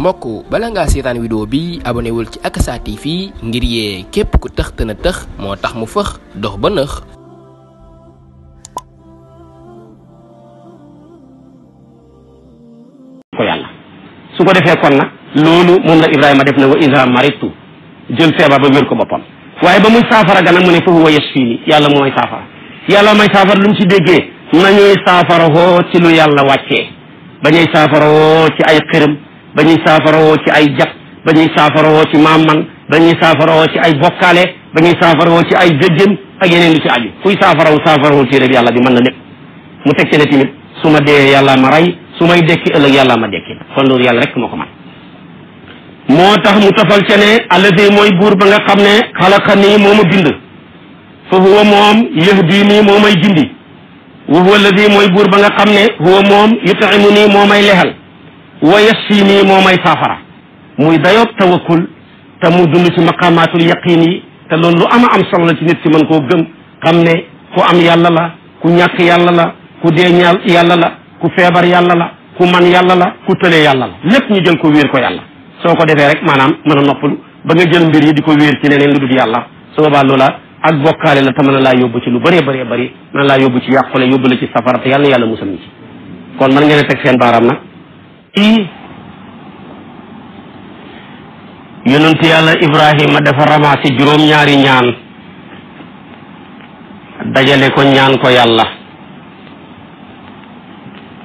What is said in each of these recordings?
mbokk bala ngaa seetaan vidéo bi abonné wul ci Akasa TV ngir yee képp ku tëx te na tëx moo tax mu fëx dox ba nëx. ko yàlla su ko defee kon nag loolu moom la Ibrahima def na wa iza maritu jël feebar ba wér ko boppam waaye ba muy saafara gana mu ne fa huwa yashfini yàlla mooy saafara yàlla may saafara lu mu ci déggee nañuy saafara woo ci lu yàlla wàccee bañuy saafara woo ci ay xërëm bañuy saafara woo ci ay jat bañuy saafara woo ci maamman bañuy saafara woo ci ay bokkaale bañuy saafara woo ci ay jëjjën ak yeneen lu ci aju kuy saafarawu ci rek yàlla bi mën na lépp mu teg ci ne tamit su ma dee yàlla ma rey su may dekki ëllëg yàlla ma dekki kon loolu yàlla rek moo ko man moo tax mu tafal ca ne allazi mooy buur ba nga xam ne xalaqa nii moo ma bind fa huwa moom yahdi nii moo may gindi wa huwa allazi mooy buur ba nga xam ne huwa moom yut'imu nii moo may lexal wa yasfi nii moo may saafara muy dayoob tawakkul te mu dund ci maqamatul yaqin yi te loolu lu ama am solo la ci nit ci mën koo gëm xam ne ku am yàlla la ku ñàkk yàlla la ku dee ñaal yàlla la ku feebar yàlla la ku man yàlla la ku tëlee yàlla la lépp ñu jël ko wéer ko yàlla soo ko defee rek maanaam mën a noppalu ba nga jël mbir yi di ko wéer ci leneen lu dul yàlla su boobaa loola ak bokkaale la te mën a laa yóbbu ci lu bëree bëree bëri mën a laa yóbbu ci yàqule yóbbu la ci safara te yàlla na yàlla musal ñu ci kon mën ngeen a teg seen baaraam nag yonent yàlla Ibrahima dafa ramassé juróom-ñaari ñaan dajale ko ñaan ko yàlla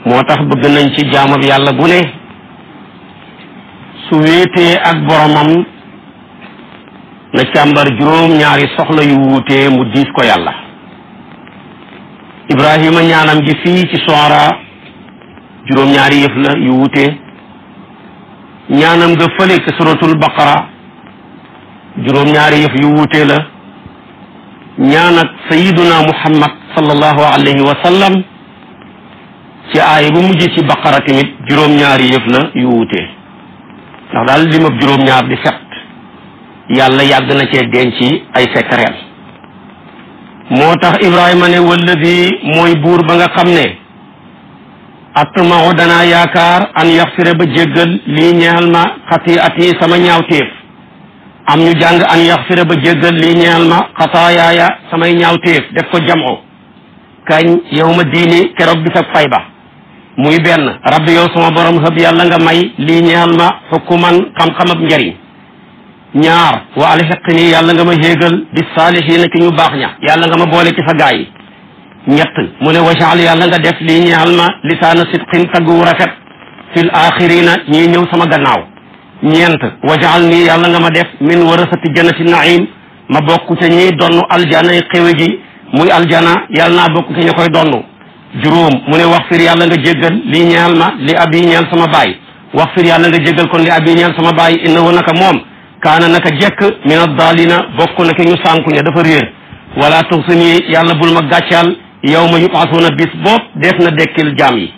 moo tax bëgg nañ ci jaamab yàlla bu ne su wéetee ak boromam na càmbar juróom-ñaari soxla yu wuutee mu diis ko yàlla Ibrahima ñaanam gi fii ci Suara juróom-ñaari yëf la yu wuutee ñaanam nga fële ci suratul baqara juróom-ñaari yëf yu wuutee la ñaan ak sayiduna muhammad sallallahu alayhi wa sallam ci aaya bu mujj ci baqara tamit juróom-ñaari yëf la yu wuutee ndax daal limab juróom-ñaar di set yàlla yàgg na cee denc ay secret moo tax Ibrahima ne walladi mooy buur ba nga xam ne atmau danaa yaakaar an yaxfira ba jéggal lii ñeel ma xatiati sama ñaawteef am ñu jàng an yaxfira ba jéggal lii ñeel ma xataayaaya samay ñaawteef def ko jam'u kañ yow ma diini keroog bi sa fay ba muy benn rabbi yow sama borom hëb yàlla nga may lii ñeel ma xukuman xam-xamab njariñ ñaar wa alxiqni yàlla nga ma yéegal bi saalihiina ki ñu baax ña yàlla nga ma boole ci sa gaa yi ñett mu ne wajaal yàlla nga def lii ñeel ma lisaana sidqin taggu rafet fil axirina ñii ñëw sama gannaaw ñeent wajaal nii yàlla nga ma def min warasati jannati naim ma bokk ca ñiy donn aljana yi xéwe gi muy aljana yàlla naa bokk ca ña koy donn juróom mu ne wax fir yàlla nga jéggal lii ñeel ma li abi ñeel sama baay wax fir yàlla nga jéggal kon li abi ñeel sama baay innahu naka moom kaana naka jekk min addaalina bokk na ki ñu sànku ña dafa réer wala tuxsini yàlla bul ma gàccaal yow ma yub'asuuna bis bopp def na dekkil jaam yi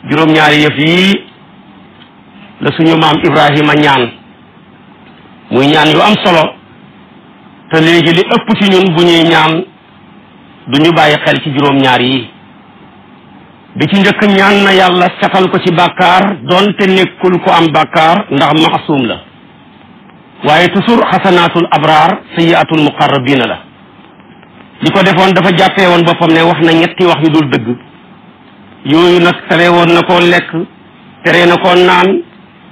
juróom-ñaari yëf yi la suñu maam Ibrahima ñaan muy ñaan yu am solo te léegi li ëpp ci ñun bu ñuy ñaan du ñu bàyyi xel ci juróom-ñaar yi bi ci njëkk ñaan na yàlla setal ko ci bàkkaar doonte nekkul ko am bàkkaar ndax maasum la waaye toujours xasanaatul abraar sayyiatul muqarrabina la li ko defoon dafa jàppee woon boppam ne wax na ñetti wax yu dul dëgg yooyu nag tere woon na koo lekk tere na koo naan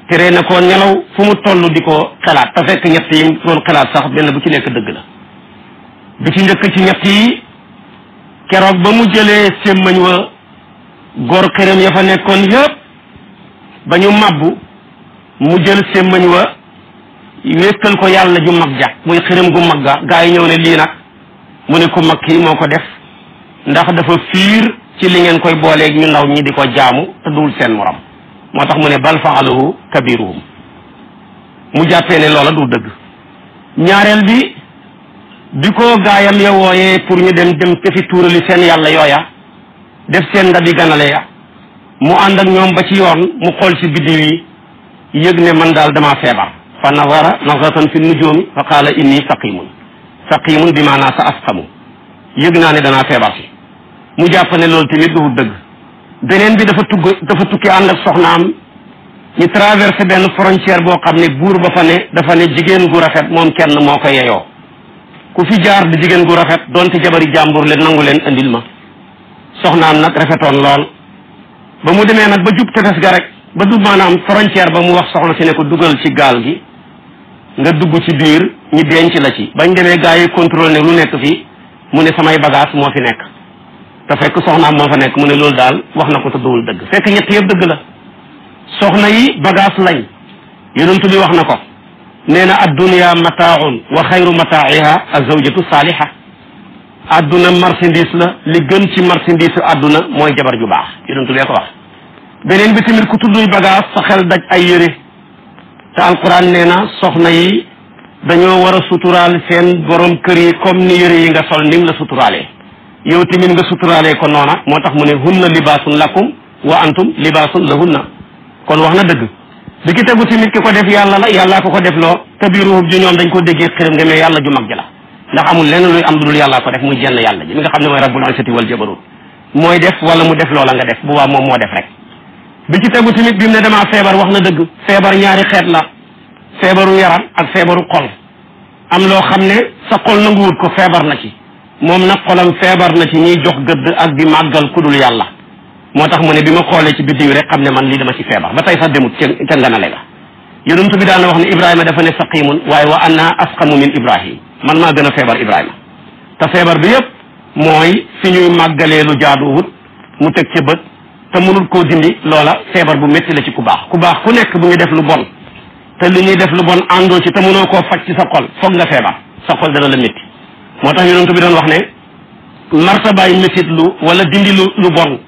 tere na koo nelaw fu mu toll di ko xalaat te fekk ñett yi doon xalaat sax benn bu ci nekk dëgg la bi ci njëkk ci ñett yi keroog ba mu jëlee sémmañ wa góor këram ya fa nekkoon yëpp ba ñu mabbu mu jël sémmañ wa wékkal ko yàlla ju mag ja muy xërëm gu mag ga gaa yi ñëw ne lii nag mu ne ku mag kii moo ko def ndax dafa fiir ci li ngeen koy booleeg ñu ndaw ñi di ko jaamu te dul seen morom moo tax mu ne bal faaluhu kabiruhum mu jàppee ne loola du dëgg ñaareel bi ko gaayam ya wooyee pour ñu dem defi tuurali seen yàlla yooya def seen ndabi ganale ya mu ànd ak ñoom ba ci yoon mu xool ci biddiw yi yëg ne man daal damaa feebar fa nazara nazratan fi nujumi fa qaala inni saqimun bi maanaa sa asqamu yëg naa ne danaa feebar si mu jàpp ne loolu tamit du dëgg beneen bi dafa tukki ànd ak soxnaam ñu traversé benn frontière boo xam ne buur ba fa ne dafa ne jigéen gu rafet moom kenn moo ko yeyoo ku fi jaar di jigéen gu rafet donte jabari jàmbur leen nangu leen andil ma soxnaam nag rafetoon lool ba mu demee nag ba jub tefes ga rek ba du maanaam frontière ba mu wax soxna si ne ko dugal ci gaal gi nga dugg ci biir ñu denc la ci bañ demee gars yi contrôle ne lu nekk fii mu ne samay bagage moo fi nekk te fekk soxnaam moo fa nekk mu ne loolu daal wax na ko te duwul dëgg fekk ñett yëpp dëgg la soxna yi bagage lañ yonent bi wax na ko nee na addunya mataaun wa xayru mataa'iha azawjatu saaliha adduna marchandise la li gën ci marchandise adduna mooy jabar ju baax yonent bi ko wax beneen bi tamit ku tudduy bagage sa xel daj ay yére te alquran nee na soxna yi dañoo war a suturaal seen borom kër yi comme ni yére yi nga sol nim la suturaalee yow tamit nga suturaalee ko noona moo tax mu ne hunna libaasun lakum wa antum libaasun lahunna kon wax na dëgg bi ki tegu tamit ki ko def yàlla la yàllaa ko def loo te biir ruub ji ñoom dañ ko déggee xiram nga mais yàlla ju mag ji la ndax amul lenn luy am dudul yàllaa ko def muy jenn yàlla ji mi nga xam ne mooy rabbul izzati wal jabarut mooy def wala mu def loola nga def bu baax moom moo def rek bi ci tegu tamit bi mu ne damaa feebar wax na dëgg feebar ñaari xeet la feebaru yaram ak feebaru xol am loo xam ne sa xol nanguwut ko feebar na ci moom nag xolam feebar na ci ñiy jox gëdd ak di màggal kudul yàlla moo tax mu ne bi ma xoolee ci biddiw rek xam ne man lii dama ci feebar ba tey sax demut ca nganale ga yonent bi daan na wax ne Ibrahima dafa ne saqimun waaye wa anna asqamu min Ibrahim man maa gën a feebar Ibrahima te feebar bi yëpp mooy fi ñuy màggalee lu jaaduwut mu teg ca bët te mënul koo dindi loola feebar bu métti la ci ku baax ku nekk bu ñu def lu bon te li ñuy def lu bon àndoo ci te mënoo koo faj ci sa xol foog nga feebar sa xol dana la métti moo tax yonent bi doon wax ne martabaay métit lu wala dindi lu bon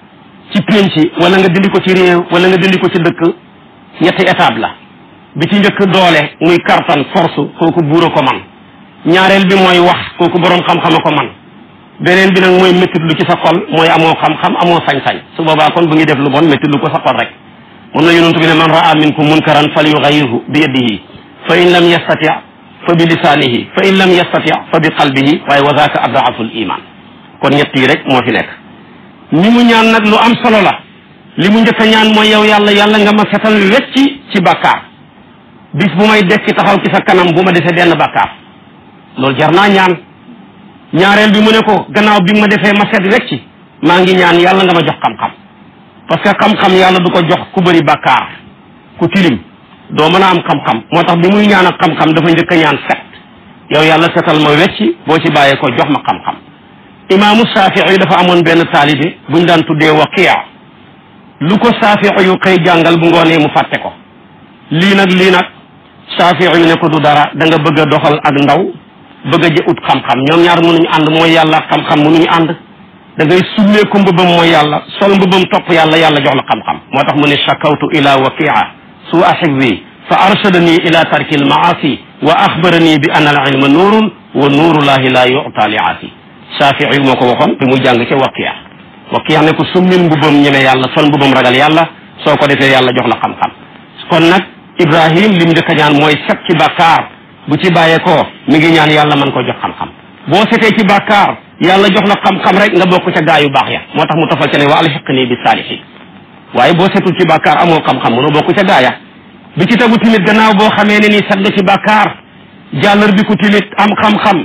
ci pénc wala nga dindi ko ci réew wala nga dindi ko ci dëkk ñetti étape la bi ci njëkk doole muy kartan force kooku buur a ko man ñaareel bi mooy wax kooku boroom xam-xam a ko man beneen bi nag mooy métit lu ci sa xol mooy amoo xam-xam amoo sañ-sañ su boobaa kon bu ngi def lu bon métit lu ko sa xol rek moom la yonent bi ne man raa minkum munkaran falyughayyirhu bi yadihi fa in lam yastati fa bi lisaanihi fa in lam yastati fa bi qalbihi waaye wa zaaka ad'aful iman kon ñett yi rek moo fi nekk ñi mu ñaan nag lu am solo la li mu njëkk a ñaan mooy yow yàlla nga ma setal wecci ci bàkkaar bis bu may dekki taxaw ci sa kanam bu ma defee benn bàkkaar loolu jar naa ñaan ñaareel bi mu ne ko gannaaw bi ma defee ma set wecci maa ngi ñaan yàlla nga ma jox xam-xam parce que xam-xam yàlla du ko jox ku bëri bàkkaar ku tilim doo mën a am xam-xam moo tax bi muy ñaan ak xam-xam dafa njëkk a ñaan set yow yàlla setal ma wecci boo ci bàyyee ko jox ma xam-xam imaamu Saafi'i dafa amoon benn taalibe buñ daan tuddee Waqiya lu ko Saafi'i yu xëy jàngal bu ngoonee mu fàtte ko lii nag Saafi'i yu ne ko du dara da nga bëgg a doxal ak ndaw bëgg a ut xam-xam ñoom ñaar mënuñu ànd mooy yàlla xam-xam mënuñu ànd da ngay summee ko mbëbam mooy yàlla sol mbëbam topp yàlla jox la xam-xam moo tax mu ne shakawtu ila Waqiya su'a hifzi fa arshadani ila tarki al maasi wa axbarani bi anna al ilma nuurun wa nuurullahi la yu'ta li aasi Saafi'i moo ko waxoon bi muy jàng ca Waqiya ne ko summil mbubam ñeme yàlla sol mbubam ragal yàlla soo ko defee yàlla jox la xam-xam kon nag Ibrahim lim njëkk a ñaan mooy set ci bàkkaar bu ci bàyyeekoo mi ngi ñaan yàlla mën ko jox xam-xam boo setee ci bàkkaar yàlla jox la xam-xam rek nga bokk ca gaa yu baax ya moo tax mu tofal ca ne wa alhiqni bi saalihin waaye boo setul ci bàkkaar amoo xam-xam mënoo bokk ca gaa ya bi ci tegu tamit gannaaw boo xamee ne nii set nga ci bàkkaar jàllar bi ku tamit am xam-xam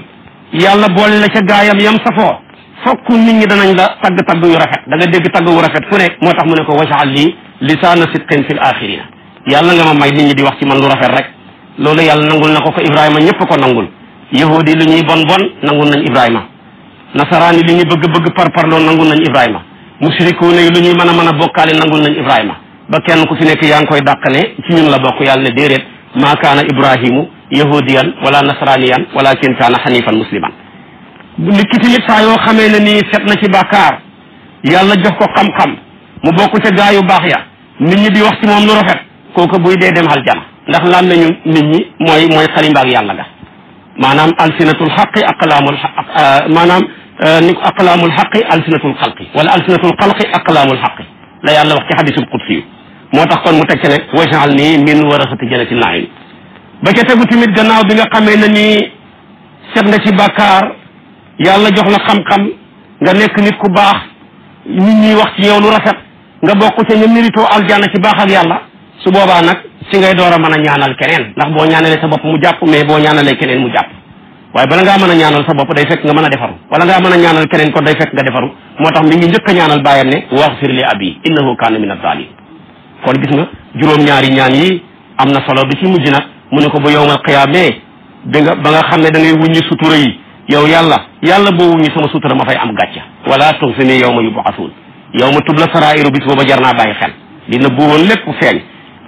yàlla boole la ca gaayam yam safoo fokk nit ñi danañ la tagg yu rafet da nga dégg tagg wu rafet fu nekk moo tax mu ne ko waj'al lii lisaana sidqin fil axirina yàlla nga ma may nit ñi di wax ci man lu rafet rek loolu yàlla nangul na ko Ibrahima ñëpp ko nangul yahudi li ñuy bon nangul nañ Ibrahima nasaraani li ñuy bëgg parparloo nangul nañ Ibrahima mushrikuuna yi lu ñuy mën a bokkaale nangul nañ Ibrahima ba kenn ku ci nekk yaa ngi koy dàqane ci ñun la bokk yàlla ne déedéet maa kaana Ibrahimu yahudiyan wala nasraniyan walakin kaana hanifan musliman nit ki tamit saa yoo xamee ne nii set na ci bàkkaar yàlla jox ko xam-xam mu bokk ca gaa yu baax ya nit ñi di wax ci moom lu rafet kooku buy dee dem aljana ndax lan nañu nit ñi mooy xalimbaag yàlla ga maanaam alsinatul xaqi aqlaamul xaqi alsinatul xalqi wala alsinatul xalqi aqlaamul xaqi la yàlla wax ci xadisul qudsi yu moo tax kon mu teg ci ne waj'al nii min warasati jannati naim ba ca tegu tamit gannaaw bi nga xamee ne nii set nga ci bàkkaar yàlla jox la xam-xam nga nekk nit ku baax nit ñi wax ci yow lu rafet nga bokk ca ñu méritoo aljana ci baax ak yàlla su boobaa nag si ngay door a mën a ñaanal keneen ndax boo ñaanalee sa bopp mu jàpp mais boo ñaanalee keneen mu jàpp waaye bala ngaa mën a ñaanal sa bopp day fekk nga mën a defaru wala ngaa mën a ñaanal keneen kon day fekk nga defaru moo tax mi ngi njëkk a ñaanal bàyyam ne waxfir li abi innahu kaana min az-zalimin kon gis nga juróom-ñaari ñaan yi am na solo bi ci mujj nag mu ne ko ba yowmal qiyaamee ba nga xam ne da ngay wuññi sutura yi yow yàlla boo wuññi sama sutura ma fay am gàcca wala tuxzini yawma yub'athun yawma tubla sarairu bis booba jar naa bàyyi xel li na buuroon lépp feeñ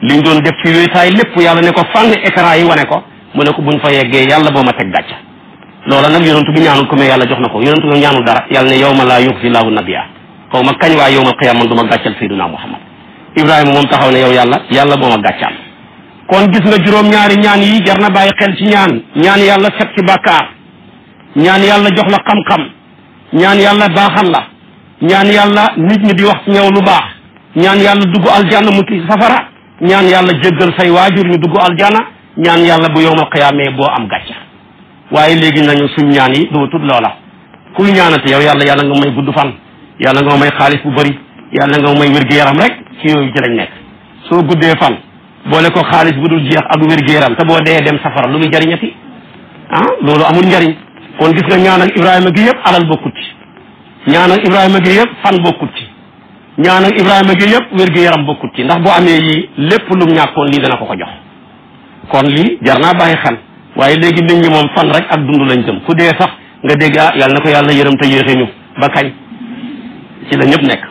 liñ doon def ci wéetaay lépp yàlla ne ko fàng écran yi wane ko mu ne ko buñ fa yeggee yàlla boo ma teg gàcca loola nag yonentu bi ñaanul ko mais yàlla jox na ko yonentu bi ñaanul dara yàlla ne yawma laa yuxzi laahu nabiyya xaw ma kañ waaye yawmal qiyaama man du ma gàccal sayyiduna Muhammad Ibrahima moom taxaw ne yow yàlla boo ma gàccaal kon gis nga juróom-ñaari ñaan yi jar na bàyyi xel ci ñaan yàlla set ci bàkkaar ñaan yàlla jox la xam-xam ñaan yàlla baaxal la ñaan yàlla nit ñi di wax ci ñëw lu baax ñaan yàlla dugg aljanna mu ci safara ñaan yàlla jéggal say waajur ñu dugg aljanna ñaan yàlla bu yowmal qiyaamee boo am gàcca waaye léegi nañu suñ ñaan yi doo tut loola kuy ñaanate yow yàlla nga may gudd fan yàlla nga may xaalis bu bëri yàlla nga may wér-gu-yaram rek ci yooyu ci lañ nekk soo guddee fan boole ko xaalis bu dul jeex ak wér-gu-yaram te boo dee dem safara lu muy jariñati loolu amul njariñ kon gis nga ñaan ak Ibrahima gi yëpp alal bokkut ci ñaan ak Ibrahima gi yëpp fan bokkut ci ñaan ak Ibrahima gi yëpp wér-gu-yaram bokkut ci ndax bu amee yi lépp lum ñàkkoon lii dana ko jox kon lii jar naa bàyyi xel waaye léegi nit ñi moom fan rek ak dund lañ jëm ku dee sax nga dégg yàlla na ko yàlla yërëm te yéexe ñu ba kañ ci la ñëpp nekk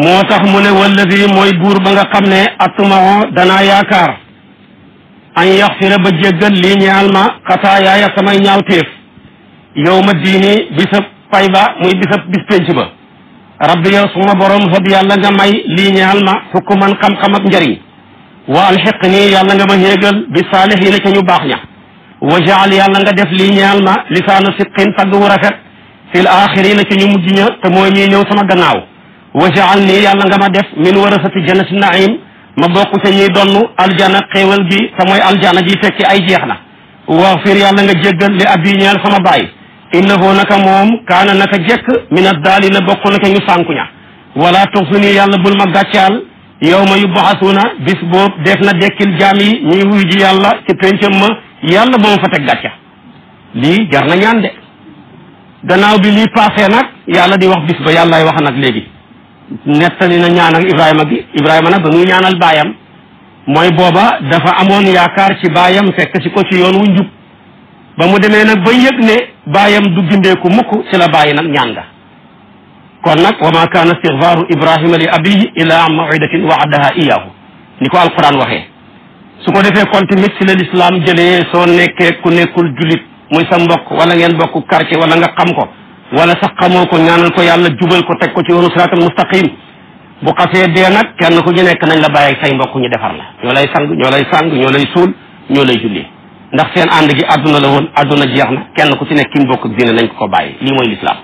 moo tax mu ne walladi mooy buur ba nga xam ne atmao danaa yaakaar an yaxfira ba jéggal lii ñaal ma xataayaaya samay ñaawteef yow ma diini bisab pay ba muy bisab bis penc ba rabbi yow suma borom fab yàlla nga may lii ñaal ma xukuman xam-xam ak njëriñ wa alxiq nii yàlla nga ma xéegal bi saalihiina ca ñu baax ña wa jaal yàlla nga def lii ñaal ma lisaana sidqin tagg wu rafet fil axirina ca ñu mujj ña te mooy ñuy ñëw sama gannaaw wa jaal nii yàlla nga ma def min warasati jannati naim ma bokk ca ñuy donnu aljana xéewal gi te mooy aljana ji fekki ay jeex na waxfir yàlla nga jéggal li abi ñeel sama baay innahu naka moom kaana naka jekk min addaalina bokk na ca ñu sànku ña wala tuxsini yàlla bul ma gàccaal yawma yub'asuuna bis boobu def na dekkil jaam yi ñuy wuy ji yàlla ci péncam ma yàlla ba ma fa teg gàcca lii jar na ñaan de gannaaw bi lii passé nag yàlla di wax bis ba yàllaay wax nag léegi nettali na ñaan ak Ibrahima nag ba muy ñaanal baayam mooy booba dafa amoon yaakaar ci baayam fekk ci ko ci yoon wu njub ba mu demee nag ba yëg ne baayam du gindeeku mukk ci la bàyyi nag ñaan nga kon nag wa ma kaana istigfaaru Ibrahima li abihi illa an mawidatin waadaha iyaahu ni ko alquran waxee su ko defee kon tamit ci la lislaam jëlee soo nekkee ku nekkul julit muy sa mbokk wala ngeen bokk quartier wala nga xam ko wala sax xamoo ko ñaanal ko yàlla jubal ko teg ko ci yoonu siraatal mustaqim bu xasee dee nag kenn ku ñu nekk nañ la bàyyi ak say mbokk ñu defar la ñoo lay sang ñoo lay suul ñoo lay julli ndax seen ànd gi àdduna la woon àdduna jeex na kenn ku ci nekk ki mu bokk ak diine nañ ko bàyyi lii mooy lislaam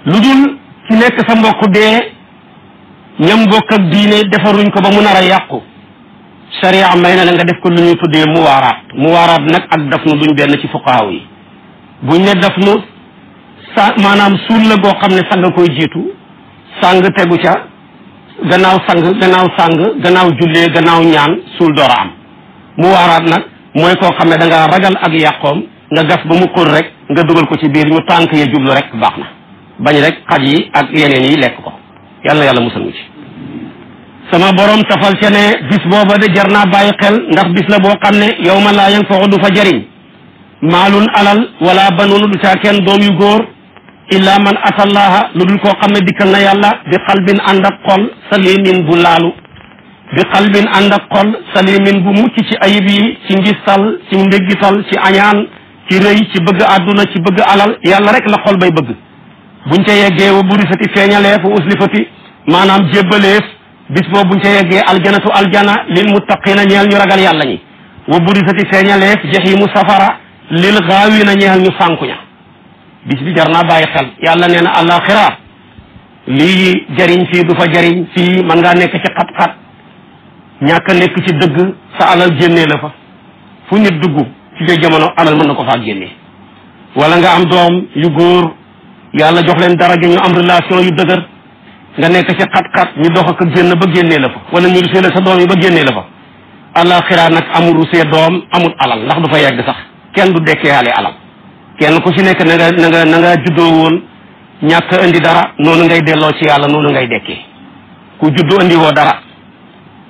lu dul ci nekk sa mbokk dee ñam bokk ak diine defaruñ ko ba mu nar a yàqu sharia may na la nga def ko lu ñuy tuddee muwaaraat nag ak dafnu duñ benn ci fuqaaw yi buñ ne dafnu maanaam suul la goo xam ne sang koy jiitu sang tegu ca gannaaw gannaaw jullee gannaaw ñaan suul door a am muwaaraat nag mooy koo xam ne da nga ragal ak yàqoom nga gas ba mu xóol rek nga dugal ko ci biir ñu tànk ya jublu rek baax na bañ rek xaj yi ak yeneen yi lekk ko yàlla na yàlla musal mu ci sama borom tafal ca ne bis booba de jar naa bàyyi xel ndax bis la boo xam ne yow ma laa yanfa'u du fa jariñ maalun alal wala banuun du caa kenn doom yu góor illa man atallaha lu dul koo xam ne dikkal na yàlla bi xalbin ànd ak xol salimin bu laalu bi xalbin ànd ak xol salimin bu mucc ci ayib yi ci ngistal ci ndéggital ci añaan ci rëy ci bëgg àdduna ci bëgg alal yàlla rek la xol bay bëgg buñ ca yeggee wa burisati feeñaleef wa uslifati maanaam jébbaleef bis boobu buñ ca yeggee aljanatu aljana lil muttaqina ñeel ñu ragal yàlla ñi wa burisati feeñaleef jahimu safara lil gaawina ñeel ñu sànku ña bis bi jar naa bàyyi xel yàlla nee na àllaaxira lii jariñ fii du fa jariñ fii mën ngaa nekk ci xat-xat ñàkk a nekk ci dëgg sa alal génnee la fa fu nit dugg ci ja jamono alal mën na ko faa génnee wala nga am doom yu góor yàlla jox leen dara gi ñu am relation yu dëgër nga nekk ci xat-xat ñu dox ak génn ba génnee la fa wala ñu rusee la sa doom yi ba génnee la fa àllaaxira nag amul rusee doom amul alal ndax du fa yegg sax kenn du dekkeyaale alal kenn ku ci nekk na nga juddoo woon ñàkk indi dara noonu ngay delloo ci yàlla noonu ngay dekkee ku juddu indi woo dara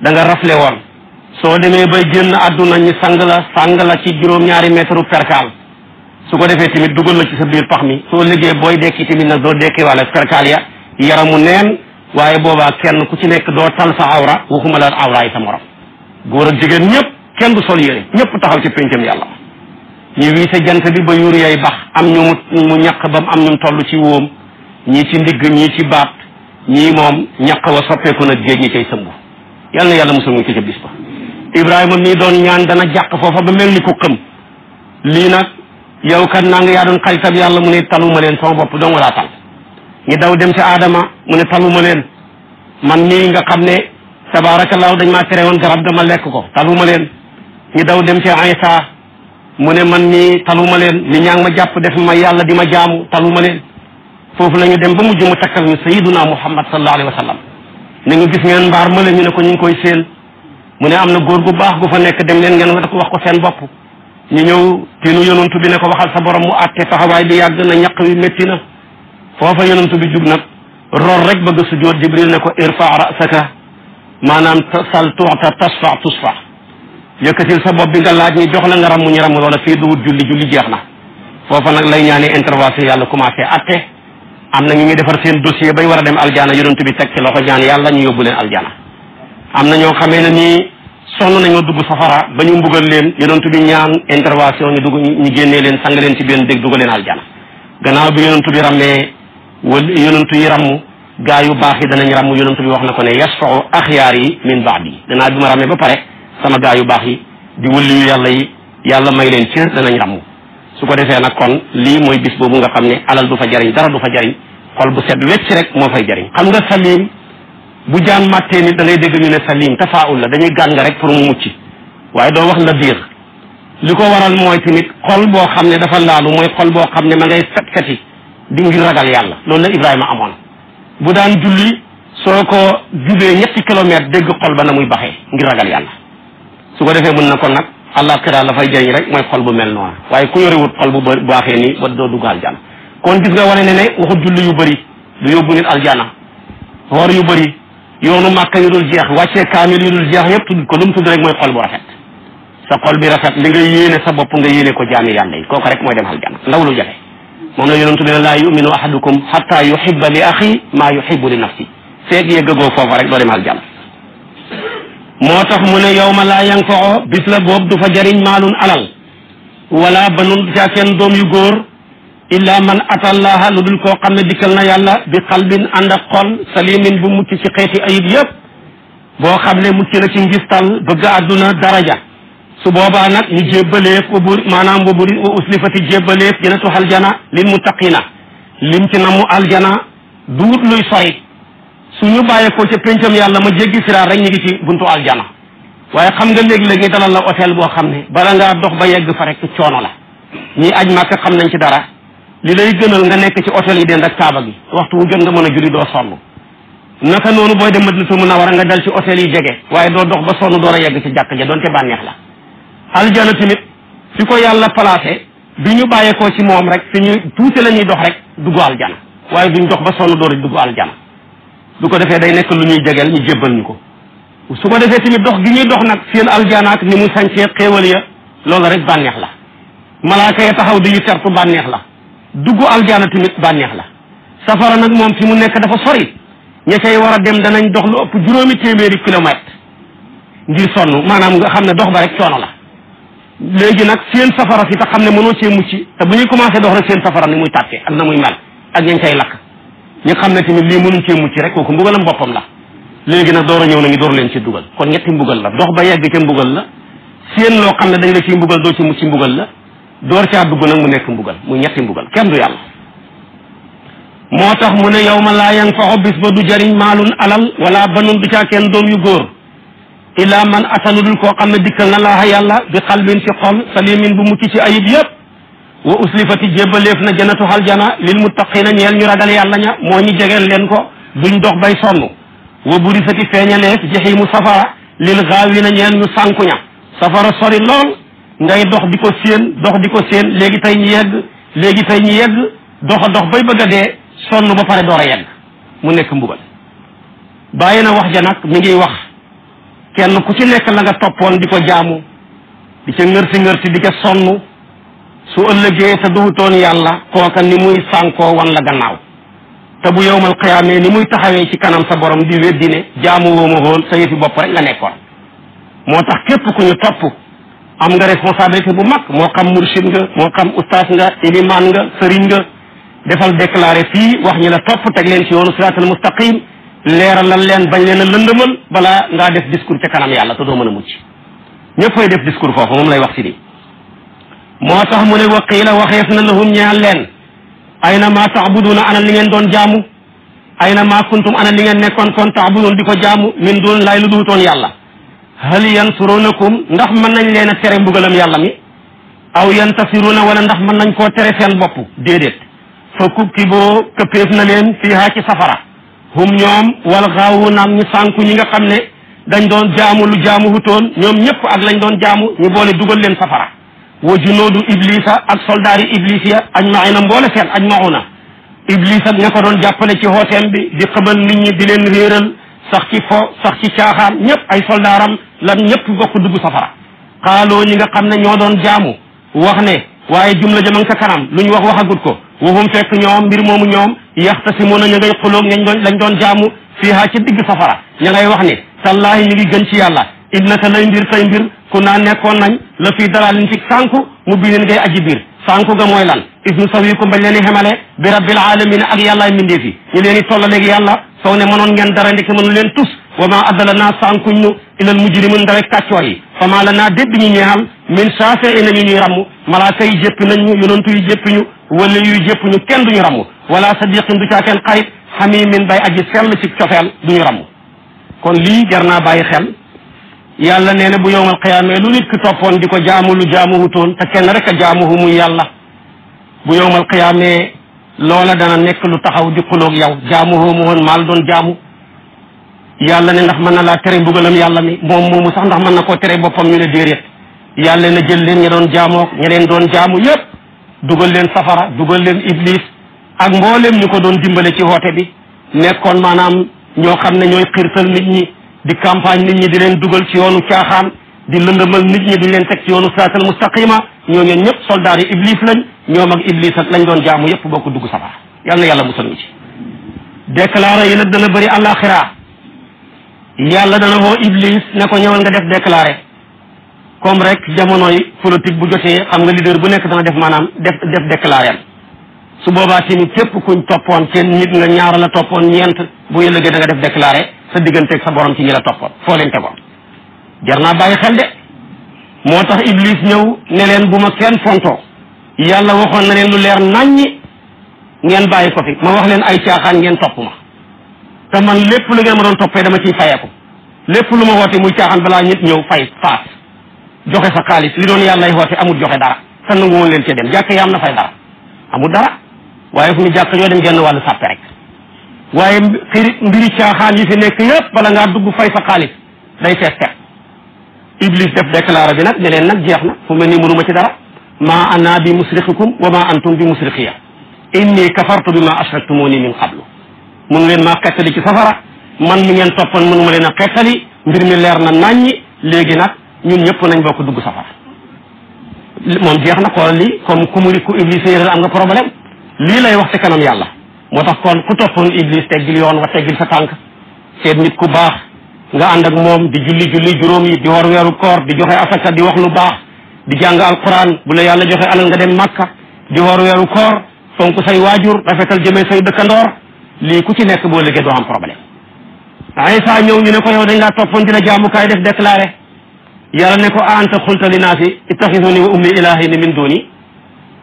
da nga rafle woon soo demee bay génn àdduna ñu sang la ci juróom-ñaari mètre perkaal su ko defee tamit dugal la ci sa biir pax mi soo liggéey booy dekki tamit nag doo dekki wala perkaal ya yaramu neen waaye boobaa kenn ku ci nekk doo tal sa awra waxuma la awra yi sa morom góor ak jigéen ñëpp kenn du sol yére ñëpp taxaw ci péncam yàlla ñu wii sa jant bi ba yuur yay bax am ñu mu ñaq bam am ñu toll ci wóom ñii ci ndigg ñii ci baat ñii moom ñaq wa soppeeku nag géej ñi cay sëmbu yal na yàlla musul ñu ci ca bis ba Ibrahima mii doon ñaan dana jàq foofa ba mel ni ku xëm lii nag yow kat naa nga yaa doon xaritab yàlla mu ne taluma leen sama bopp dong laa tal ñu daw dem ci Adama mu ne taluma leen man mii nga xam ne tabaarakallaahu dañ maa tere woon garab dama lekk ko taluma leen ñu daw dem ci Isa mu ne man mii taluma leen li ñaa ngi ma jàpp def ma yàlla di ma jaamu taluma leen foofu la ñu dem ba mujj mu takkal ñu sayiduna Muhammad sallallahu alayhi wa sallam ne nga gis ngeen mbaar ma la ñu ne ko ñu ngi koy séen mu ne am na góor gu baax gu fa nekk dem leen ngeen ko wax ko seen bopp ñu ñëw tiinu yonantu bi ne ko waxal sa borom mu àtte taxawaay bi yàgg na ñaq wi métti na foofa yonantu bi jug nag roor rek bëgg sujjoot Jibril ne ko irfa rasaka maanaam sal tuuta tasfa tusfa yëkkatil sa bopp bi nga laaj ñi jox la nga ramu ñu ramu loola fii duwut julli jeex na foofa nag lay ñaani intervention yàlla commencé àtte am na ñu ngi defar seen dossier bay war a dem aljana yonantu bi teg ci loxo ñaan yàlla ñu yóbbu leen aljana am na ñoo xamee ne nii sonn nañoo dugg safara ba ñu mbugal leen yonantu bi ñaan intervention ñu dugg ñu génnee leen sang leen ci benn dég dugal leen aljana gannaaw bi yonantu bi rammee wala yonantu yi ramm gaa yu baax yi danañ ramm yonantu bi wax na ko ne yasfau axyaar yi min baadi gannaaw bi ma rammee ba pare sama gaa yu baax yi di wëlli yu yàlla yi yàlla may leen cër danañ ramm su ko defee nag kon lii mooy bis boobu nga xam ne alal du fa jariñ dara du fa jariñ xol bu set wecc rek moo fay jariñ xam nga salim bu jaan màttee nit da ngay dégg ñu ne salim tafaul la dañuy gàng rek pour mu mucc waaye doo wax la biir li ko waral mooy tamit xol boo xam ne dafa laalu mooy xol boo xam ne ma ngay fet-feti di ngir ragal yàlla loolu la Ibrahima amoon bu daan julli soo ko jubee 3 kilomètres dégg xol ba na muy baxee ngir ragal yàlla su ko defee mën na kon nag àllaaxira la fay jëriñ rek mooy xol bu mel noonu waaye ku yorewut xol bu baaxee nii ba doo dugg aljana kon gis nga wane ne waxut julli yu bëri du yóbbu nit aljana woor yu bëri yoonu màkka yu dul jeex wàccee kaamil yu dul jeex yëpp tudd ko lu mu tudd rek mooy xol bu rafet sa xol bi rafet li nga yéene sa bopp nga yéene ko jaami yàlla yi kooku rek mooy dem aljana ndaw lu jafe moom la yonentu ne laa yuminu ahadukum hatta yuhibba li axi maa yuhibbu li nafsi feeg yëggagoo foofa rek doo dem aljana moo tax mu ne yow ma laa yanfao bis la boobu du fa jariñ maalun alal wala banun du caa kenn doom yu góor illa man atallaha lu dul koo xam ne dikkal na yàlla bi qalbin ànd ak xol salimin bu mucc ci xeeti ayib yëpp boo xam ne mucc na ci ngistal bëgg àdduna daraja su boobaa nag ñu jébbaleef maanaam wa uslifati jébbaleef jannatu aljana lil muttaqina lim ci namu aljana duut luy sori suñu bàyyeekoo ca péncam yàlla ma jéggi siraar rek ñu ngi ci buntu aljana waaye xam nga léegi-léegi ñu dalal la hôtel boo xam ne bala ngaa dox ba yegg fa rek coono la ñi aj màkk xam nañ ci dara li lay gënal nga nekk ci hôtel yi den ak kaaba gi waxtu wu jot nga mën a julli doo sonn naka noonu booy dem Madinatul Munawwara nga dal ci hôtel yi jege waaye doo dox ba sonn door a yegg ci jàkk ja doonte bànneex la aljana tamit fi ko yàlla placé bi ñu bàyyeekoo ci moom rek fi ñu tuuti la ñuy dox rek dugg aljana waaye duñ dox ba sonn door a dugg aljana du ko defee day nekk lu ñuy jegeel ñu jébbal ñu ko su ko defee tamit dox gi ñuy dox nag seen aljana ak ni mu sañcee xéewal ya loolu rek bànneex la malaaka ya taxaw di ñu tertu bànneex la dugg aljana tamit bànneex la safara nag moom fi mu nekk dafa sori ña cay war a dem danañ dox lu ëpp 200 kilomètres ngir sonn maanaam nga xam ne dox ba rek coono la léegi nag seen safara si te xam ne mënoo cee mucc te bu ñuy commencé dox rek seen safara ni muy tàppe ak na muy mel ak ñañ cay lakk ñu xam ne tamit lii mënuñ cee mucc rek kooku mbugalam boppam la léegi nag door a ñëw na ñu door leen ci dugal kon ñetti mbugal la dox ba yegg ca mbugal la seen loo xam ne dañ la ciy mbugal doo ci mucc mbugal la door caa dugg nag mu nekk mbugal muy ñetti mbugal kenn du yàlla moo tax mu ne yow ma laa yanfa'u bis ba du jariñ maalun alal wala banun du caa kenn doom yu góor illa man atanu dul koo xam ne dikkal na laaha yàlla bi qalbin ci xol salimin bu mucc ci ayib yëpp wa uslifati jébbaleef na jannatu aljana lil muttaqina ñeel ñu ragal yàlla ña moo ñu jegeel leen ko duñ dox bay sonn wa burisati feeñaleef jaxiimu safara lil gaawina ñeel ñu sànku ña safara sori lool ngay dox di ko séen léegi tey ñu yegg dox bay bëgg a dee sonn ba pare door a yegg mu nekk mbugal bàyyi na wax ja nag mi ngi wax kenn ku ci nekk la nga toppoon di ko jaamu di ca ngërti di ca sonn su ëllëgee te duhutoon yàlla kooka ni muy sànkoo wan la gannaaw te bu yowmal qiyaamee ni muy taxawee ci kanam sa borom di weddi ne jaamu woo ma woon sa yëfi bopp rek nga nekkoon moo tax képp ku ñu topp am nga responsabilité bu mag moo xam mursid nga moo xam ustaas nga ilimaan nga sëriñ nga defal déclaré fii wax ñi la topp teg leen ci yoonu siraatal mustaqim leeralal leen bañ leen a lëndëmal balaa ngaa def discours ca kanam yàlla te doo mën a mucc ñëpp fay def discours foofu moom lay wax si di moo tax mu ne wa qiila waxeef na lahum ñeel leen ayna ma taabuduna ana li ngeen doon jaamu ayna ma kuntum ana li ngeen nekkoon kon taabudun di ko jaamu min doon laay lu duhutoon yàlla hal yansurunakum ndax mën nañ leen a tere mbugalam yàlla mi aw yantasiruna wala ndax mën nañ koo tere seen bopp déedéet fa kukkiboo këppeef na leen fiihaa ci safara hum ñoom wal gaawuuna ñu sànku ñi nga xam ne dañ doon jaamu lu jaamu hutoon ñoom ñëpp ak lañ doon jaamu ñu boole dugal leen safara wa junoodu iblisa ak soldaari iblis ya ajmaina mboole seen ajmauna iblis ak ña ko doon jàppale ci hooteem bi di xëbal nit ñi di leen réeral sax ci fo sax ci caaxaan ñëpp ay soldaaram lan ñëpp bokk dugg safara xaaloo ñi nga xam ne ñoo doon jaamu wax ne waaye jumla jëman sa kanam lu ñu wax waxagut ko waxum fekk ñoom mbir moomu ñoom yaxtasimuuna ña ngay xuloog lañ doon jaamu fiihaa ci digg safara ña ngay wax ne tallaahi ñu ngi gën ci yàlla innaka lay mbir say mbir ku naa nekkoon nañ la fii dalaalin ci sànku mu binin ngay aji biir sànku ga mooy lan is nu sawikum bañ leen i xemale bi rabbil alamin ak yàllaay mbindee fi ñu leen i tollaleegi yàlla soo ne mënoon ngeen dara ndeke mënu leen tus wa ma addala naa sànkuñ nu ilal mujrimin ndawek kàccoor yi fa maa la naa dédd ñu ñeexal min shafi'ina ñu ñuy ramm malaaka yi jéppi nañ ñu yonantu yi jéppi ñu wala yuy jéppi ñu kenn duñu ramm wala sadiqin du caa kenn xarit xamimin bay aji sell ci cofeel duñu ramm kon lii jar naa bàyyi xel yàlla nee na bu yowmal qiyaama lu nit ki toppoon di ko jaamu lu jaamu wutoon te kenn rek a jaamuhu muy yàlla bu yowmal qiyaama loola dana nekk lu taxaw di xuloog yow jaamuhu mu woon maal doon jaamu yàlla ne ndax mën na laa tere mbugalam yàlla mi moom moomu sax ndax mën na koo tere boppam ñu ne déedéet yàlla na jël leen ña doon jaamoo ña leen doon jaamu yépp dugal leen safara dugal leen iblis ak mboolem ñu ko doon dimbale ci woote bi nekkoon maanaam ñoo xam ne ñooy xiirtal nit ñi di campagne nit ñi di leen dugal ci yoonu caaxaan di lëndëmal nit ñi di leen teg ci yoonu siraatal mustaqima ñooñu ñëpp soldaar yi iblis lañ ñoom ak iblis ak lañ doon jaamu yëpp bokk dugg safara yal na yàlla musal ñu ci déclaré yi nag dana bëri àllaaxira yàlla dana woo iblis ne ko ñëwal nga def déclaré comme rek jamonoy politique bu jotee xam nga leader bu nekk dana def maanaam def déclaré su boobaa tamit képp kuñ toppoon kenn nit nga ñaar la toppoon ñeent bu ëllëgee da nga def déclaré sa digganteeg sa borom ci ñi la toppoon foo leen tegoon jar naa bàyyi xel de moo tax iblis ñëw ne leen bu ma kenn fontoo yàlla waxoon na leen lu leer naññi ngeen bàyyi ko fi ma wax leen ay caaxaan ngeen topp ma te man lépp lu ngeen ma doon toppee dama ciy fayeeku lépp lu ma woote muy caaxaan balaa nit ñëw fay faat joxe sa xaalis li doon yàllay woote amul joxe dara te nangu woon leen cee dem jàkk yi am na fay dara amul dara waaye fu ñu jàkk yoo dem genn wàllu sàppe rek waaye mbiri caaxaan yi fi nekk yëpp bala ngaa dugg fay sa xaalis day fees teg iblis def déclaré bi nag ne leen nag jeex na fu mel ni mënuma ci dara ma ana bi musrixikum wa ma antum bi musrixiya inni kafartu bi ma ashraktumuni min qablu mënu leen maa xettali ci safara man mi ngeen toppoon mënuma leen a xettali mbir mi leer na naññi léegi nag ñun ñëpp nañ bokk dugg safara moom jeex na xoolal lii comme ku mu ku iblis yéeral am nga problème lii lay wax ci kanam yàlla moo tax kon ku toppoon iblis teggil yoon wa teggil sa tànk seet nit ku baax nga ànd ak moom di julli juróom yi di war weeru koor di joxe asaka di wax lu baax di jàng alquran bu la yàlla joxe alal nga dem màkka di war weeru koor fonk say waajur rafetal jëmee say dëkkandoor lii ku ci nekk boo liggéey doo am problème Isa ñëw ñu ne ko yow dañ laa toppoon dina jaamukaay def déclaré yàlla ne ko a anta xulta linaasi ittaxisuni wa ummi ilahayni min duni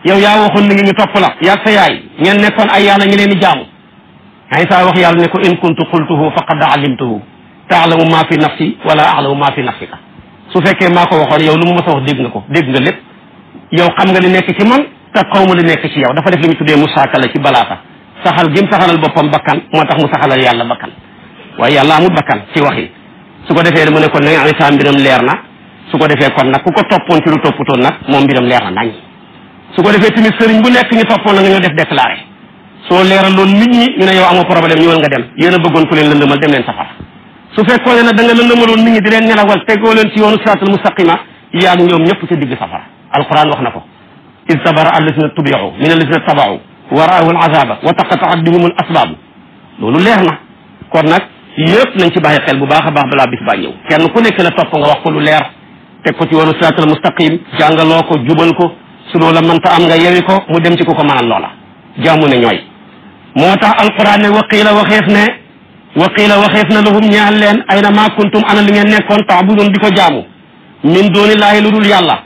yow yaa waxoon ni ngi ñu topp la yaag sa yaay ngeen nekkoon ay yàlla ñi leen di jaamu Isa wax yàlla ne ko in kuntu qultuhu faqad alimtuhu taalamu maa fi nafsi wala alamu maa fi nafsika su fekkee maa ko waxoon yow lu mu mës a wax dégg nga ko dégg nga lépp yow xam nga li nekk ci man te xaw ma li nekk ci yow dafa def li ñu tuddee musaakala ci balaata saxal gim saxalal boppam bakkan moo tax mu saxalal yàlla bakkan waaye yàlla amul bakkan ci waxi su ko defee mu ne kon nag Isa mbiram leer na su ko defee kon nag ku ko toppoon ci lu topputoon nag moom mbiram leer na nañ su ko defee tamit sëriñ bu nekk ñu toppoon na nga ñoo def déclaré soo leeraloon nit ñi ñu ne yow amoo problème ñëwal nga dem yéen a bëggoon ku leen lëndëmal dem leen safara su fekkoon ne nag da nga lëndëmaloon nit ñi di leen nelawal tegoo leen ci yoonu siraatal mustaqima yaag ñoom ñëpp ca digg safara alquran wax na ko iz tabara alladina tubiu min alladina tabau wa raawu al azaba wa taqataat bihum al asbaabu loolu leer na kon nag yëpp nañ ci bàyyi xel bu baax a baax balaa bis baa ñëw kenn ku nekk la topp nga wax ko lu leer teg ko ci yoonu siraatal mustaqim jàngaloo ko jubal ko su loola mënta am nga yewi ko mu dem ci ku ko mënal loola jaamu ne ñooy moo tax alquran ne waqiila waxeef na lahum ñaal leen ayna ma kuntum ana li ngeen nekkoon taabudun di ko jaamu min doonillaahi lu dul yàlla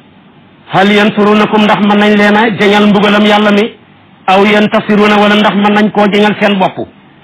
hal yansurunakum ndax mën nañ leen a jañal mbugalam yàlla mi aw yantasiruna wala ndax mën nañ koo jañal seen bopp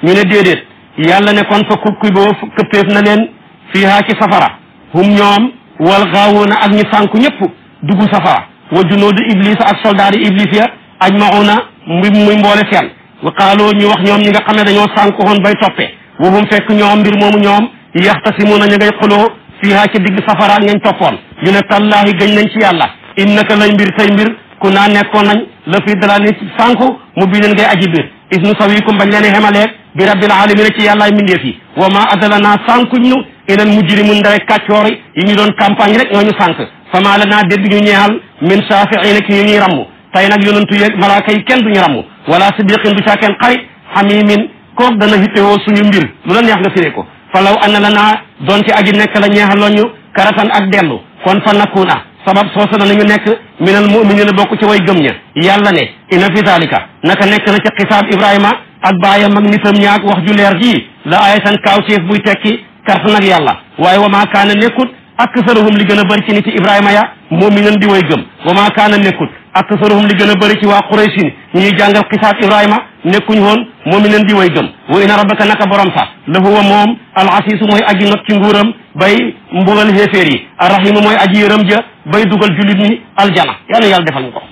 ñu ne déedéet yàlla ne kon fa kukki boo këppeef na leen fiihaa ci safara hum ñoom wal gaawuna ak ñu sànku ñëpp dugg safara wa junuudu iblis ak soldaari iblis ya ajmauna muy mboole seen wa qaaloo ñu wax ñoom ñi nga xam ne dañoo sànku woon bay toppee wahum fekk ñoom mbir moomu ñoom yaxtasimuuna ñu ngay xuloo fiihaa ci digg safara ak ngeen toppoon ñu ne tallaahi gëñ nañ ci yàlla innaka lay mbir say mbir ku naa nekkoon nañ la fi dalal ci sànku mu bii leen ngay aji biir is nu sawikum bañ leen xemaleeg bi rabbil alamina ci yàllaay mbindeef yi wa ma adalana sànkuñ ñu ilal mujrimun ndare kàccoor yi ñu doon campagne rek ñoo ñu sànk fama la naa dédd ñu ñeexal min shafiina ki ñu ñuy ramm tey nag yonantu yeeg malaaka yi kenn duñu ramm wala sidiqin du caa kenn xarit xamimin kook dana hittewoo suñu mbir lu la neex nga firee ko falaw ana la naa doon ci aji nekk la ñeexaloon ñu karatan ak dellu kon fa nakuna sabab soosa danañu nekk minal muminina bokk ci way gëm ña yàlla ne ina fi zalika naka nekk na ca xisaab ibrahima ak baayam ak nitam ñaak wax ju leer ji la ayatan kaawteef buy tekki karte nag yàlla waaye wa maa kaana nekkut aksaruhum li gën a bëri ci niti ibrahima ya muminan di way gëm wa maa kaana nekkut aksaruhum li gën a bëri ci waa quraysin ñuy jàngal xisaab ibrahima nekkuñ woon muminan di way gëm wa ina rabbaka naka borom sa la huwa moom al asiisu mooy aji not ci nguuram bay mbugal xéeféer yi arrahimu mooy aji yërëm ja bay dugal jullit ñi aljana yàlla yàlla defal ñu ko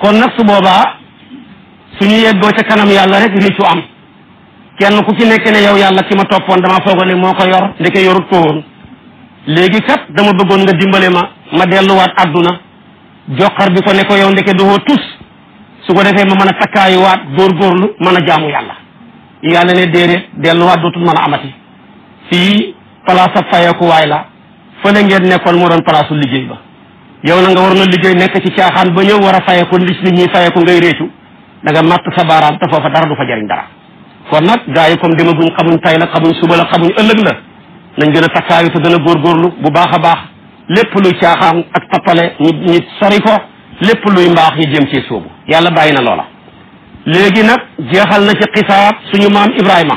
kon nag su boobaa suñu yeggoo ca kanam yàlla rek réccu am kenn ku ci nekk ne yow yàlla ki ma toppoon dama foogoon ne moo ko yor ndeke yorut ko woon léegi kat dama bëggoon nga dimbale ma delluwaat àdduna joxar bi ko ne ko yow ndeke doo tus su ko defee ma mën a takkaayuwaat góorgóorlu mën a jaamu yàlla yàlla ne déedéet delluwaat dootul mën a amati fii place ab fayeekuwaay la fële ngeen nekkoon moo doon place u liggéey ba yow na nga war na liggéey nekk ci caaxaan ba ñëw war a fayeeku li nit ñi fayeeku ngay réccu da nga matt sa baaraam te foofa dara du fa jariñ dara kon nag gars yi comme demaguñ xamuñ tay la xamuñ suba la xamuñ ëllëg la nañ gën a takkaayu te gën a góorgóorlu bu baax a baax lépp luy caaxaan ak tappale ñi sori ko lépp luy mbaax ñi jëm ci soobu yàlla bàyyi na loola léegi nag jeexal na ci xisaab suñu maam Ibrahima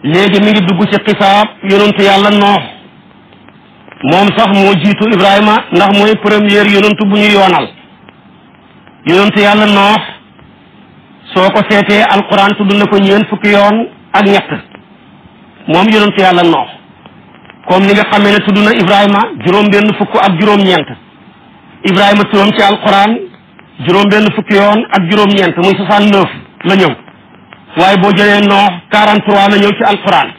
léegi mi ngi dugg ci xisaab yonentu yàlla Noox moom sax moo jiitu Ibrahima ndax mooy première yonentu bu ñu yoonal yonentu yàlla Noox soo ko seetee alquran tudd na ko ñeent fukki yoon ak ñett moom yonentu yàlla Noox comme ni nga xamee ne tudd na Ibrahima juróom-benn fukk ak juróom-ñeent Ibrahima turam ci alquran juróom-benn fukki yoon ak juróom-ñeent muy 69 la ñëw waaye boo jëlee Noox 43 la ñëw ci alquran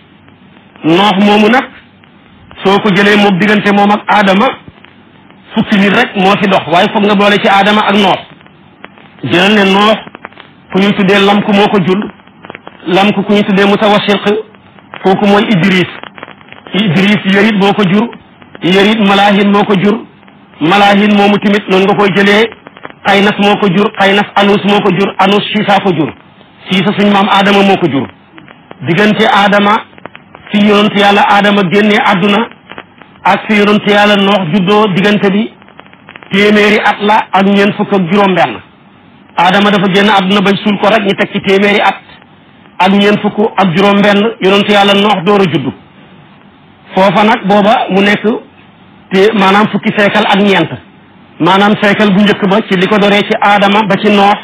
Noox moomu nag soo ko jëlee moom diggante moom ak Adama fukki nit rek moo fi dox waaye foog nga boole ci Adama ak Noox jëlal ne Noox ku ñu tuddee lam ku moo ko jur lam ku ñu tuddee Mutawashiq kooku mooy Idris yërit moo ko jur yërit Malahin moo ko jur Malahin moomu tamit noonu nga koy jëlee Xaynas moo ko jur Xaynas Anus moo ko jur Anus Siisa ko jur Siisa suñu maam Adama moo ko jur diggante Adama fi yonent yàlla Adama génnee àdduna ak fi yonent yàlla Noox juddoo diggante bi téeméeri at la ak ñeent fukk ak juróom-benn Adama dafa génn àdduna bañ suul ko rek ñu teg ci téeméeri at ak ñeent fukk ak juróom-benn yonent yàlla Noox door a juddu foofa nag booba mu nekk te maanaam fukki seekal ak ñeent maanaam seekal bu njëkk ba ci li ko doree ci Adama ba ci Noox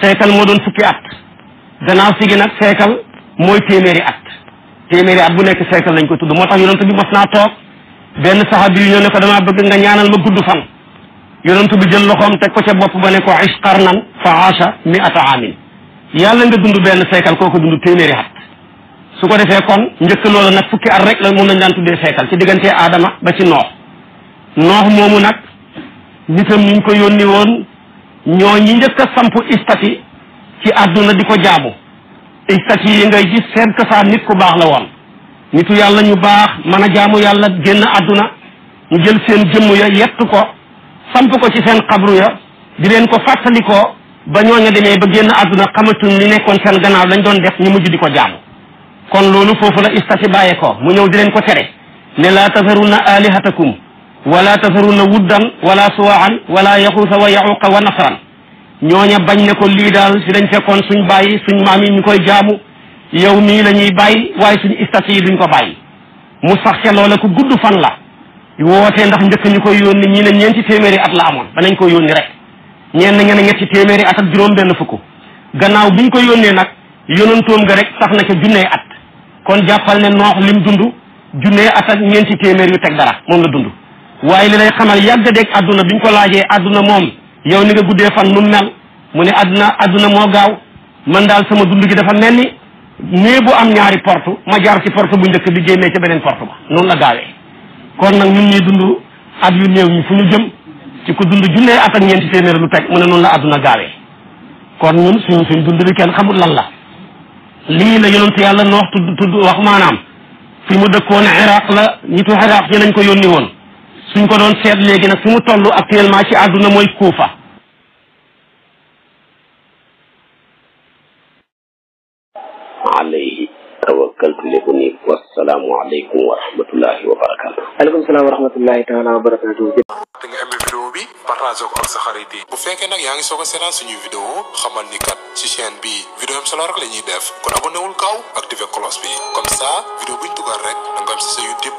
seekal moo doon fukki at gannaaw si gi nag seekal mooy téeméeri at bu nekk seekal lañ ko tudd moo tax yonent bi mos naa toog benn saxaabi yu ñëw ne ko damaa bëgg nga ñaanal ma gudd fan yonentu bi jël loxoom teg ko ca bopp ba ne ko ish qarnan fa aasha mi'ata aamin yàlla nga dund benn seekal kooku dund téeméeri at su ko defee kon njëkk loola nag fukki at rek la moom lañ daan tuddee seekal ci diggante aadama ba ci noox moomu nag nitam niñ ko yónni woon ñoo ñi njëkk a samp istati ci àdduna di ko jaamu istati yi ngay gis seen cosaan nit ku baax la woon nitu yàlla ñu baax mën a jaamu yàlla génn àdduna ñu jël seen jëmm ya yett ko samp ko ci seen xabru ya di leen ko fàttalikoo ba ñooña demee ba génn àdduna xamatuñ li nekkoon seen gannaaw lañ doon def ñu mujj di ko jaamu kon loolu foofu la istati bàyyee ko mu ñëw di leen ko tere ne laa tasarunna alihatakum wala tasarunna wuddan wala suwaan wala yaxuusa wa yaxuqa wa nasran ñooña bañ ne ko lii daal si dañ fekkoon suñ bàyyi suñ maam yi ñu koy jaamu yow mii la ñuy bàyyi waaye suñu istati yi duñ ko bàyyi mu sax ca loola ku gudd fan la wootee ndax njëkk ñu koy yónni ñi ne ñeenti téeméeri at la amoon danañ ko yónni rek ñeen na ngeen ñetti téeméeri at ak juróom benn fukk gannaaw biñ ko yónnee nag yonantoom nga rek sax na ca junnee at kon jàppal ne noox lim dund junnee at ak ñeenti téeméer yu teg dara moom la dund waaye li lay xamal yàgg dégg àdduna biñ ko laajee àdduna moom yow ni nga guddee fan nu mel mu ne àdduna moo gaaw man daal sama dund gi dafa mel ni nee bu am ñaari porte ma jaar ci porte bu njëkk bi génnee ca beneen porte ba noonu la gaawee kon nag ñun ñuy dund at yu néew ñi fu ñu jëm ci ku dund junnee at ak ñeenti téeméer lu teg mu ne noonu la àdduna gaawee kon ñun suñ dund bi kenn xamul lan la lii la yonent yàlla noox tudd wax maanaam fi mu dëkkoon Iraq la nitu Iraq ñi lañ ko yónni woon suñ ko doon seet léegi nag fi mu toll actuellement ci àdduna mooy Kuufa alayhi tawakkaltu li unib wassalaamu aleykum wa rahmatullahi wa barakatu aleykum salaam wa rahmatullahi taala wa barakatu da nga aimé vidéo bi partage ko ak sa xarit yi bu fekkee nag yaa ngi soog a seetaan suñuy vidéo xamal ni kat ci chaîne bi vidéo am solo rek la ñuy def kon abonné wul gaaw activé cloche bi comme ça vidéo buñ dugal rek da nga am si sa YouTube